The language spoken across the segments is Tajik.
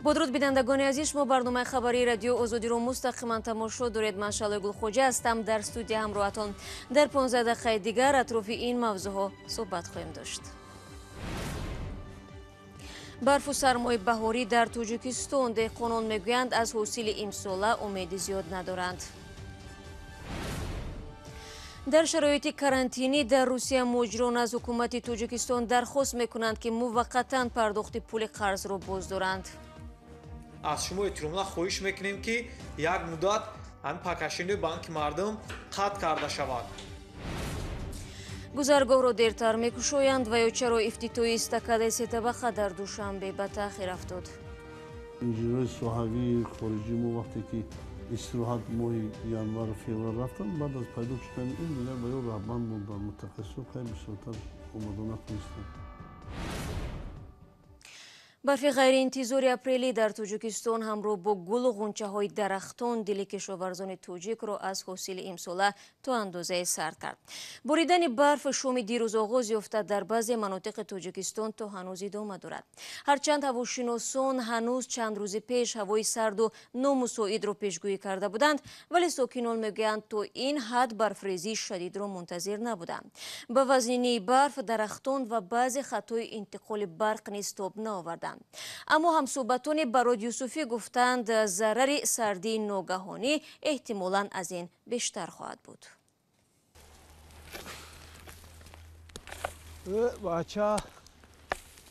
Бо дуруд, бинандагони азиз, шумо барномаи хабарии Радио Озодиро мустақиман тамошо доред. Ман Шалои Гулхоҷа ҳастам, дар студия ҳамроҳатон. Дар 15 дақиқаи дигар атрофи ин мавзӯъҳо суҳбат хоҳем дошт. Барфу сармои баҳорӣ дар Тоҷикистон, деҳқонон мегӯянд, аз ҳосили имсола умеди зиёд надоранд. Дар шароити карантинӣ дар Русия муҳоҷирон аз ҳукумати Тоҷикистон дархост мекунанд, ки муваққатан пардохти пули қарзро боздоранд. Аз шумо эҳтиромона хоҳиш мекунем, ки як муддат ҳамин пакашини банки мардум қатъ карда шавад. Гузаргоҳро дертар мекушоянд ва ё чаро ифтитоҳи эстакадаи сетабақа дар Душанбе ба таъхир афтод? Инженерҳои соҳавии хориҷӣ мо вақте ки истироҳат моҳи январу феврал рафтанд, баъд аз пайдо шудани ин дигар ба ё раҳбанд монданд. Мутахассисон хеле бисёртар омода натонистанд. Барфи ғайриинтизори апрелӣ дар Тоҷикистон ҳамроҳ бо гулу ғунчаҳои дарахтон дили кишоварзони тоҷикро аз ҳосили имсола то андозае сард кард. Боридани барф шоми дирӯз оғоз ёфта, дар баъзе манотиқи Тоҷикистон то ҳанӯз идома дорад. Ҳарчанд ҳавошиносон ҳанӯз чанд рӯзи пеш ҳавои сарду номусоидро пешгӯӣ карда буданд, вале сокинон мегӯянд, то ин ҳад барфрезии шадидро мунтазир набуданд. Ба вазнинии барф дарахтон ва баъзе хатҳои интиқоли барқ низ тоб наоварданд. Аммо ҳамсӯҳбатони Барод Юсуфӣ гуфтанд, зарари сардии ногаҳонӣ эҳтимолан аз ин бештар хоҳад буд. Бача,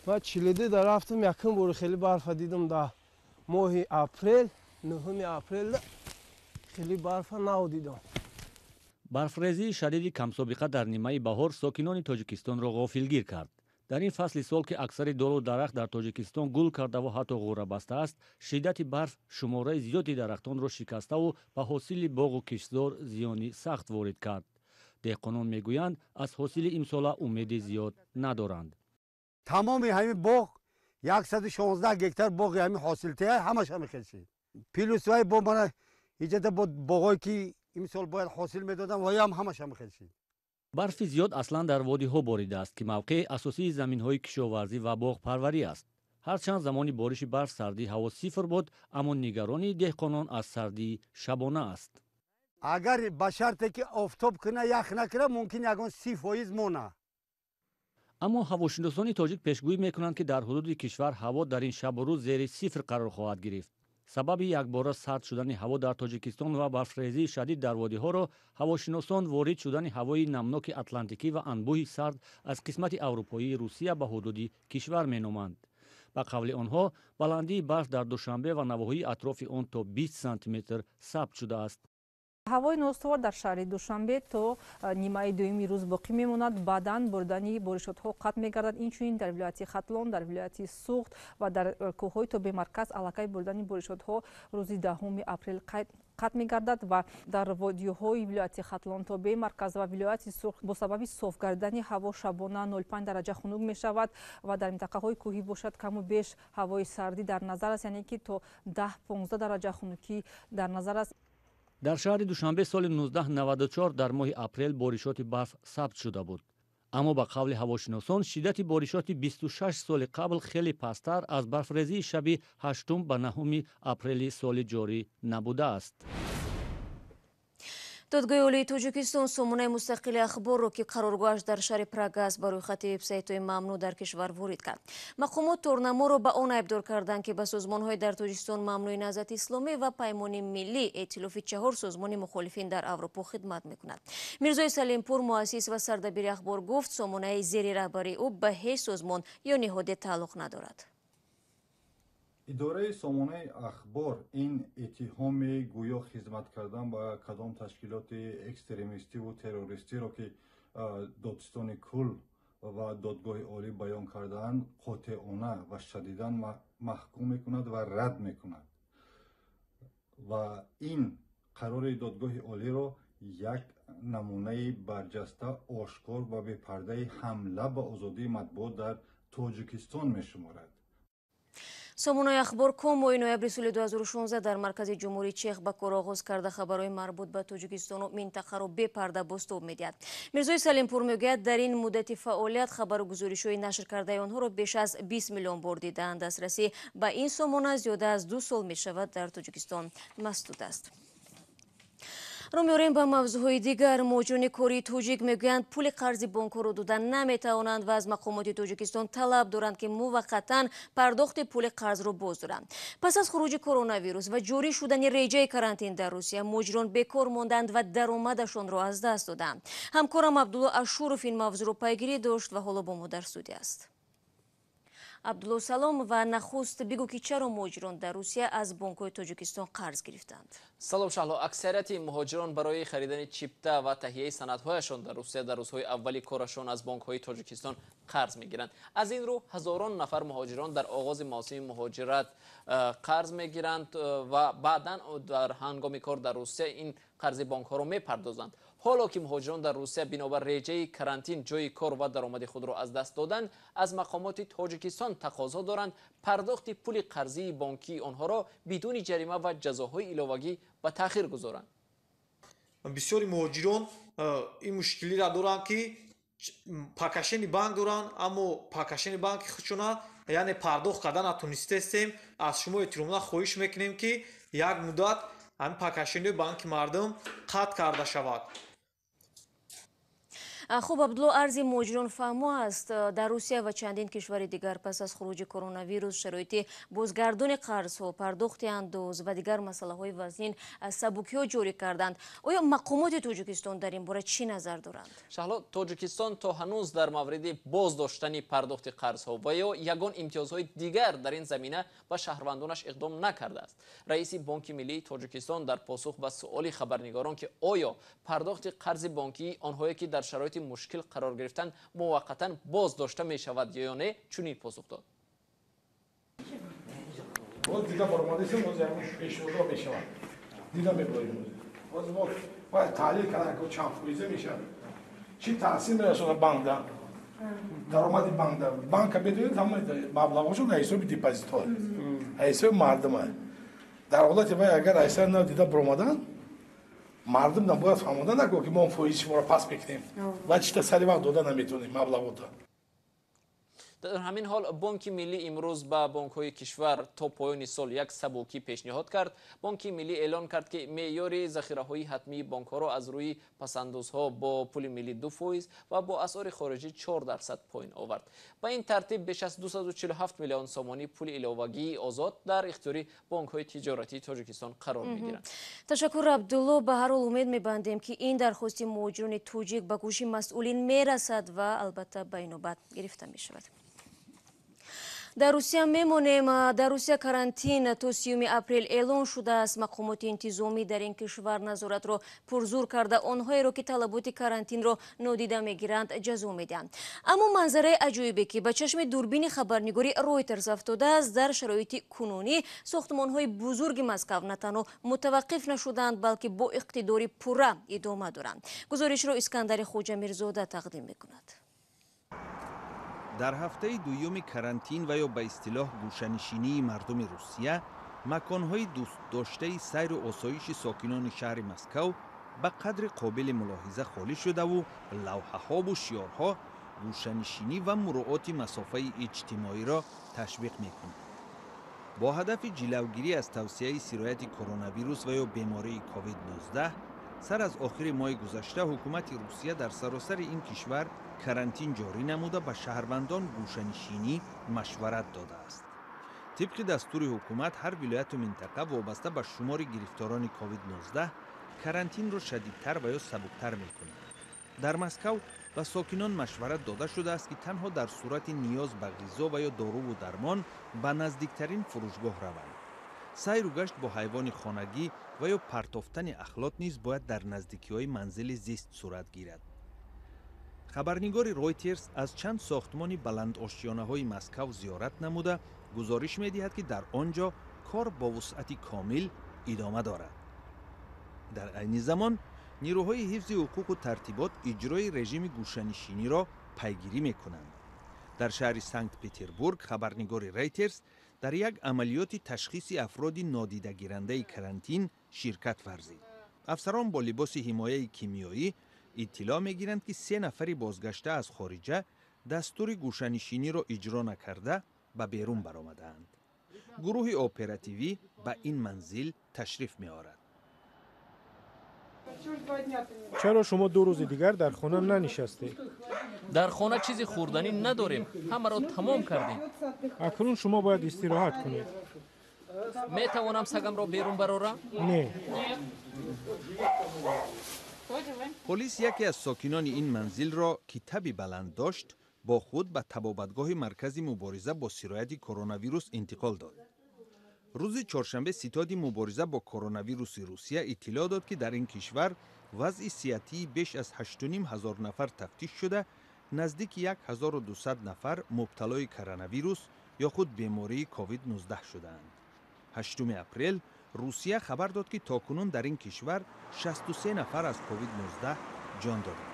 ман чилиди да рафтам, якум бори хеле барфа дидам да моҳи апрел, 9 апрел хеле барфа нав дидам. Барфрезии шадиди камсобиқа дар нимаи баҳор сокинони Тоҷикистонро ғофилгир кард. Дар ин фасли сол, ки аксари долу дарахт дар Тоҷикистон гул кардаву ҳатто ғӯра бастааст, шиддати барф шумораи зиёди дарахтонро шикаставу ба ҳосили боғу киштзор зиёни сахт ворид кард. Деҳқонон мегӯянд, аз ҳосили имсола умеди зиёд надоранд. Тамоми ҳамин боғ, 116 гектар боғи ҳамин ҳосилтеа, ҳамаш ҳамин хел шид. Плюс вай бо мана иҷода бо боғое ки имсол бояд ҳосил медодам, ваям ҳамаш ҳамин хел шид. Барфи зиёд аслан дар водиҳо боридааст, ки мавқеи асосии заминҳои кишоварзӣ ва боғпарварӣ аст. Ҳарчанд замони бориши барф сардии ҳаво сифр буд, аммо нигаронии деҳқонон аз сардии шабона аст. Агар ба шарте ки офтоб куна, ях накуна, мумкин ягон 30% мона. Аммо ҳавошиносони тоҷик пешгӯӣ мекунанд, ки дар ҳудуди кишвар ҳаво дар ин шабу рӯз зери сифр қарор хоҳад гирифт. Сабаби якбора сард шудани ҳаво дар Тоҷикистон ва барфрезии шадид дар водиҳоро ҳавошиносон ворид шудани ҳавои намноки Атлантикӣ ва анбӯҳи сард аз қисмати аврупоии Русия ба ҳудуди кишвар меноманд. Ба қавли онҳо, баландии барф дар Душанбе ва навоҳии атрофи он то 20 сантиметр сабт шудааст. Ҳавои ноустувор дар шаҳри Душанбе то нимаи дуюми рӯз боқӣ мемонад. Баъдан боридани боришотҳо қатъ мегардад. Инчунин дар вилояти Хатлон, дар вилояти Суғд ва дар кӯҳҳои тобеи марказ аллакай боридани боришотҳо рӯзи 10 апрел қатъ мегардад ва дар водиҳои вилояти Хатлон, тобеи марказ ва вилояти Суғд бо сабаби соф гардидани ҳаво шабона 0,5 дараҷа хунук мешавад ва дар минтақаҳои кӯҳӣ бошад, каму беш ҳавои сардӣ дар назар аст, яъне ки то 10-15 дараҷа хунукӣ дар назар аст. Дар шаҳри Душанбе соли 1994 дар моҳи апрел боришоти барф сабт шуда буд. Аммо ба қавли ҳавошиносон, шиддати боришоти 26 соли қабл хеле пасттар аз барфрезии шаби 8 ба 9 апрели соли ҷорӣ набудааст. Додгоҳи Олии Тоҷикистон сомонаи мустақили Ахборро, ки қароргоҳаш дар шаҳри Прага аст, ба рӯйхати вебсайтҳои мамнӯъ дар кишвар ворид кард. Мақомот торнаморо ба он айбдор карданд, ки ба созмонҳои дар Тоҷикистон мамнӯи Наҳзати Исломӣ ва Паймони Миллӣ, эътилофи чаҳор созмони мухолифин дар Аврупо, хидмат мекунад. Мирзои Салимпур, муассис ва сардабири Ахбор, гуфт, сомонаи зери раҳбарии ӯ ба ҳеҷ созмон ё ниҳоде тааллуқ надорад. Идораи сомонаи Ахбор ин иттиҳоми гӯё хизмат кардан ба кадом ташкилоти экстремистиву террористиро, ки додситони кул ва Додгоҳи Олӣ баён кардаанд, қотеона ва шадидан маҳкум мекунад ва рад мекунад ва ин қарори Додгоҳи Олиро як намунаи барҷаста, ошкор ва бепардаи ҳамла ба озодии матбуот дар Тоҷикистон мешуморад. Сомонаи Ахбор ком моҳи ноябри соли 2016 дар маркази Ҷумҳурии Чех ба кор оғоз карда, хабарҳои марбут ба Тоҷикистону минтақаро бепарда бозтоб медиҳад. Мирзои Салимпур мегӯяд, дар ин муддати фаъолият хабару гузоришҳои нашр кардаи онҳоро беш аз 20 миллион бор дидаанд. Дастрасӣ ба ин сомона зиёда аз 2 сол мешавад дар Тоҷикистон масдуд аст. Рӯ меорем ба мавзӯъҳои дигар. Муҳоҷирони кории тоҷик мегӯянд, пули қарзи бонкҳоро дода наметавонанд ва аз мақомоти Тоҷикистон талаб доранд, ки муваққатан пардохти пули қарзро боз доранд. Пас аз хуруҷи коронавирус ва ҷорӣ шудани реҷаи карантин дар Русия, муҳоҷирон бекор монданд ва даромадашонро аз даст доданд. Ҳамкорам Абдулло Ашуров ин мавзӯъро пайгирӣ дошт ва ҳоло бо мо дар студия аст. Абдулло, салом, ва нахуст бигӯ, ки чаро муҳоҷирон дар Русия аз бонкҳои Тоҷикистон қарз гирифтанд? Салом, Шаҳло. Аксарияти муҳоҷирон барои харидани чипта ва таҳияи санадҳояшон дар Русия дар рӯзҳои аввали корашон аз бонкҳои Тоҷикистон қарз мегиранд. Аз ин рӯ ҳазорон нафар муҳоҷирон дар оғози мавсими муҳоҷират қарз мегиранд ва баъдан дар ҳангоми кор дар Русия ин қарзи бонкҳоро мепардозанд. Ҳоло ки муҳоҷирон дар Русия бинобар реҷаи карантин ҷои кор ва даромади худро аз даст доданд, аз мақомоти Тоҷикистон тақозо доранд, пардохти пули қарзии бонкии онҳоро бидуни ҷарима ва ҷазоҳои иловагӣ ба таъхир гузоранд. Бисёри муҳоҷирон ин мушкилиро доранд, ки погашение банк доранд, аммо погашение банки худшона, яъне, пардохт карда натонистестем. Аз шумо эҳтиромона хоҳиш мекунем, ки як муддат ҳамин погашение банки мардум қатъ карда шавад. Хуб, Абдулло, арзи муҳоҷирон фаҳмо аст. Дар Русия ва чандин кишвари дигар пас аз хуруҷи коронавирус шароити бозгардони қарзҳо, пардохти андоз ва дигар масъалаҳои вазнин сабукиҳо ҷорӣ карданд. Оё мақомоти Тоҷикистон дар ин бора чӣ назар доранд? Шаҳло, Тоҷикистон то ҳанӯз дар мавриди боз доштани пардохти қарзҳо ва ё ягон имтиёзҳои дигар дар ин замина ба шаҳрвандонаш иқдом накардааст. Раиси Бонки миллии Тоҷикистон дар посух ба суоли хабарнигорон, ки оё пардохти қарзи бонкии онҳое, ки дар шароити мушкил қарор гирифтанд, муваққатан боз дошта мешавад ё не, чунин посух дод: Боз дида баромадесем, боз ягон пешвозо мешавад, дида мебарем. Боз мо бояд таҳлил кардан, ки чанд фоиза мешавад, чӣ таъсир мерасонад банкда, даромади банкда. Банка медонед, ҳама маблағҳошон дар ҳисоби депозитҳо, дар ҳисоби мардума. Дар ҳолати вай агар айсар нав дида баромадан, мардум набояд фаҳмода нако, ки мо фоизи шуморо пас мекунем ва чита сари вақт дода наметавонем маблағота. Дар ҳамин ҳол, Бонки миллӣ имрӯз ба бонкҳои кишвар то поёни сол як сабукӣ пешниҳод кард. Бонки миллӣ эълон кард, ки меъёри захираҳои ҳатмии бонкҳоро аз рӯи пасандозҳо бо пули миллӣ 2% ва бо асъори хориҷӣ 4% поин овард. Ба ин тартиб беш аз 247 миллион сомонӣ пули иловагии озод дар ихтиёри бонкҳои тиҷоратии Тоҷикистон қарор мегиранд. Ташаккур, Абдулло. Ба ҳар ҳол, умед мебандем, ки ин дархости муҳоҷирони тоҷик ба гӯши масъулин мерасад ва албатта ба инобат гирифта мешавад. Дар Русия мемонем. Дар Русия карантин то 30 апрел эълон шудааст. Мақомоти интизомӣ дар ин кишвар назоратро пурзур карда, онҳоеро, ки талаботи карантинро нодида мегиранд, ҷазо медиҳанд. Аммо манзараи аҷоибе, ки ба чашми дурбини хабарнигори Ройтерс афтодааст: дар шароити кунунӣ сохтмонҳои бузурги Москав на танҳо мутаваққиф нашуданд, балки бо иқтидори пурра идома доранд. Гузоришро Искандари Хоҷамирзода тақдим мекунад. Дар ҳафтаи дуюми карантин ва ё ба истилоҳ гӯшанишинии мардуми Русия, маконҳои дӯстдоштаи сайру осоиши сокинони шаҳри Москав ба қадри қобили мулоҳиза холӣ шудаву лавҳаҳову шиёрҳо гӯшанишинӣ ва муроати масофаи иҷтимоиро ташвиқ мекунад. Бо ҳадафи ҷилавгирӣ аз тавсияи сирояти коронавирус ва ё бемории COVID-19, сар аз охири моҳи гузашта ҳукумати Русия дар саросари ин кишвар карантин ҷорӣ намуда, ба шаҳрвандон гӯшанишинӣ машварат додааст. Тибқи дастури ҳукумат, ҳар вилояту минтақа вобаста ба шумори гирифторони COVID-19 карантинро шадидтар ва ё сабуктар мекунад. Дар Москав ба сокинон машварат дода шудааст, ки танҳо дар сурати ниёз ба ғизо ва ё доруву дармон ба наздиктарин фурӯшгоҳ раванд. Сайру гашт бо ҳайвони хонагӣ ва ё партофтани ахлот низ бояд дар наздикиҳои манзили зист сурат гирад. Хабарнигори Ройтерс аз чанд сохтмони баландошёнаҳои Москав зиёрат намуда, гузориш медиҳад, ки дар он ҷо кор бо вусъати комил идома дорад. Дар айни замон нирӯҳои ҳифзи ҳуқуқу тартибот иҷрои режими гӯшанишиниро пайгирӣ мекунанд. Дар шаҳри Санкт Петербург хабарнигори Рейтерс Дар як амалиёти ташхиси афроди нодидагирандаи карантин ширкат варзид. Афсарон бо либоси ҳимояи кимиёӣ иттилоъ мегиранд, ки се нафари бозгашта аз хориҷа дастури гӯшанишиниро иҷро накарда ба берун баромадаанд. Гурӯҳи оперативӣ ба ин манзил ташриф меорад. Чаро шумо 2 рӯзи дигар дар хона нанишастед? Дар хона чизи хӯрданӣ надорем, ҳамаро тамом кардем. Акнун шумо бояд истироҳат кунед. Метавонам сагамро берун барорам? Не. Полис яке аз сокинони ин манзилро, ки таби баланд дошт, бо худ ба табобатгоҳи маркази мубориза бо сирояти коронавирус интиқол дод. Рӯзи чоршанбе ситоди мубориза бо коронавируси Русия иттилоъ дод, ки дар ин кишвар вазъи сиҳатии беш аз 8 500 нафар тафтиш шуда, наздики 1200 нафар мубталои коронавирус ё худ бемории COVID-19 шудаанд. 8 апрел Русия хабар дод, ки то кунун дар ин кишвар 63 нафар аз COVID-19 ҷон доданд.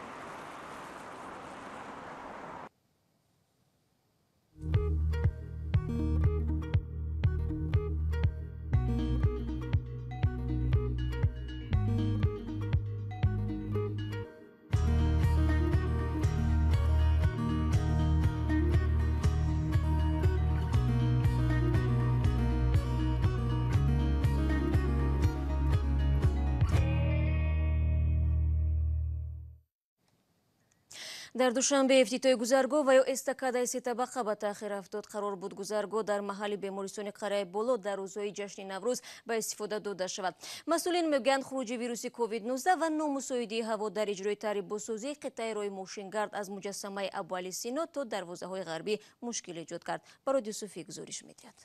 Дар Душанбе ифтитоҳи гузаргоҳ ва ё эстакадаи сетабақа ба таъхир афтод. Қарор буд гузаргоҳ дар маҳалли бемористони Қарияи Боло дар рӯзҳои ҷашни Наврӯз ба истифода дода шавад. Масъулин мегӯянд, хуруҷи вируси COVID-19 ва номусоидии ҳаво дар иҷрои тарҳи бозсозии қитъаи роҳи мошингард аз муҷассамаи Абуалӣ Сино то дарвозаҳои ғарбӣ мушкил эҷод кард. Барод Юсуфӣ гузориш медиҳад.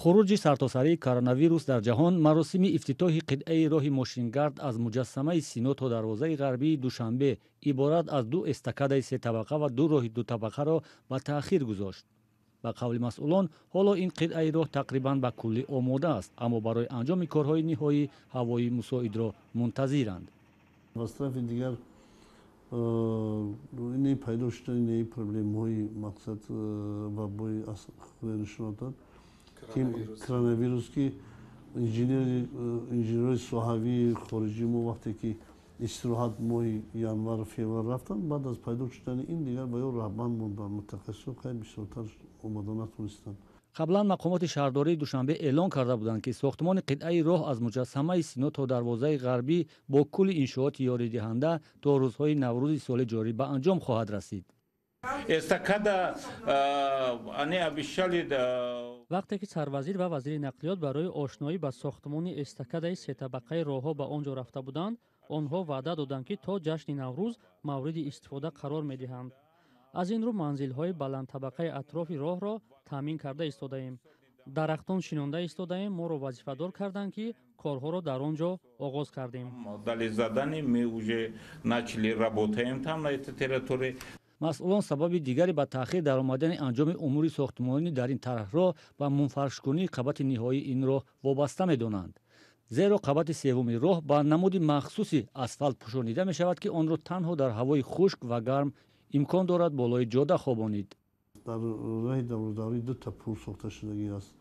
Хуруҷи сартосарии коронавирус дар ҷаҳон маросими ифтитоҳи қитъаи роҳи мошингард аз муҷассамаи Сино то дарвозаи ғарбии Душанбе иборат аз 2 эстакадаи сетабақа ва 2 роҳи дутабақаро ба таъхир гузошт. Ба қавли масъулон, ҳоло ин қитъаи роҳ тақрибан ба куллӣ омода аст, аммо барои анҷоми корҳои ниҳоӣ ҳавои мусоидро мунтазиранд. Аз тарафи дигар ин пайдо шудани проблемаҳои мақсад вабои нишон дод, ки коронавирус, ки инженерҳои соҳавии хориҷӣ мо вақте ки истироҳат моҳи январу феврал рафтанд, баъд аз пайдо шудани ин дигар ба ё раҳбанд монданд. Мутахассисон хеле бисёртар омода натонистанд. Қаблан мақомоти шаҳрдории Душанбе эълон карда буданд, ки сохтмони қитъаи роҳ аз муҷассамаи Сино то дарвозаи ғарбӣ бо кулли иншооти ёридиҳанда то рӯзҳои Наврӯзи соли ҷорӣ ба анҷом хоҳад расид. Вақте ки сарвазир ва вазири нақлиёт барои ошноӣ ба сохтмони эстакадаи сетабақаи роҳҳо ба он ҷо рафта буданд, онҳо ваъда доданд, ки то ҷашни Наврӯз мавриди истифода қарор медиҳанд. Аз ин рӯ манзилҳои баландтабақаи атрофи роҳро таъмин карда истодаем. Дарахтон шинонда истодаем. Моро вазифадор карданд, ки корҳоро дар он ҷо оғоз кардем. Масъулон сабаби дигаре ба таъхир даромадани анҷоми умури сохтмонӣ дар ин тарҳро ба мунфаршкунии қабати ниҳоии ин роҳ вобаста медонанд. Зеро қабати севуми роҳ ба намуди махсуси асфалт пӯшонида мешавад, ки онро танҳо дар ҳавои хушк ва гарм имкон дорад болои ҷода хобонид. Дар роҳи даврудаврӣ 2 та пул сохта шудагӣ аст.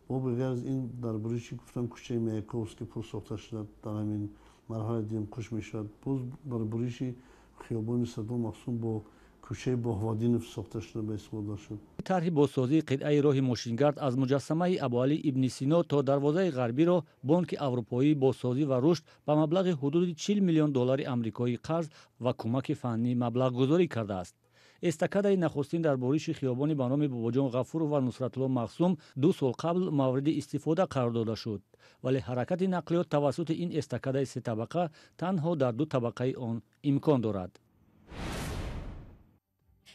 Бо беғайр аз ин дар буриши гуфтам кӯчаи Маяковский пул сохта шуда, дар ҳамин марҳалаи дуюм қуш мешавад. Боз дар буриши хиёбони Садо Мақсум бо кӯчаи Боҳвадинов сохта шуда ба истифода шуд. Тарҳи бозсозии қитъаи роҳи мошингард аз муҷассамаи Абуалӣ ибни Сино то дарвозаи ғарбиро Бонки Аврупоии бозсозӣ ва рушд ба маблағи ҳудуди 40 миллион доллари амрикоӣ қарз ва кӯмаки фаннӣ маблағгузорӣ кардааст. Эстакадаи нахустин дар бориши хиёбони ба номи Бобоҷон Ғафуров ва Нусратулло Мақсум 2 сол қабл мавриди истифода қарор дода шуд, вале ҳаракати нақлиёт тавассути ин эстакадаи сетабақа танҳо дар 2 табақаи он имкон дорад.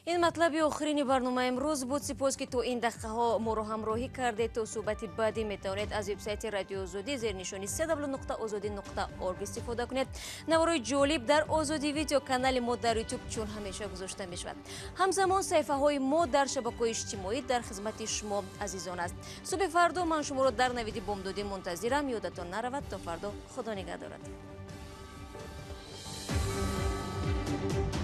Ин матлаби охирини барномаи имрӯз буд. Сипос, ки то ин дақиқаҳо моро ҳамроҳӣ кардед. То суҳбати баъдӣ метавонед аз вебсайти Радиои Озодӣ зернишони www.ozodi.org истифода кунед. Наворои ҷолиб дар Озодӣ видео канали мо дар YouTube чун ҳамеша гузошта мешавад. Ҳамзамон саҳифаҳои мо дар шабакаҳои иҷтимоӣ дар хизмати шумо азизон аст. Субҳи фардо ман шуморо дар навиди бомдодӣ мунтазирам. Ёдатон наравад. То фардо Худо нигаҳдорад.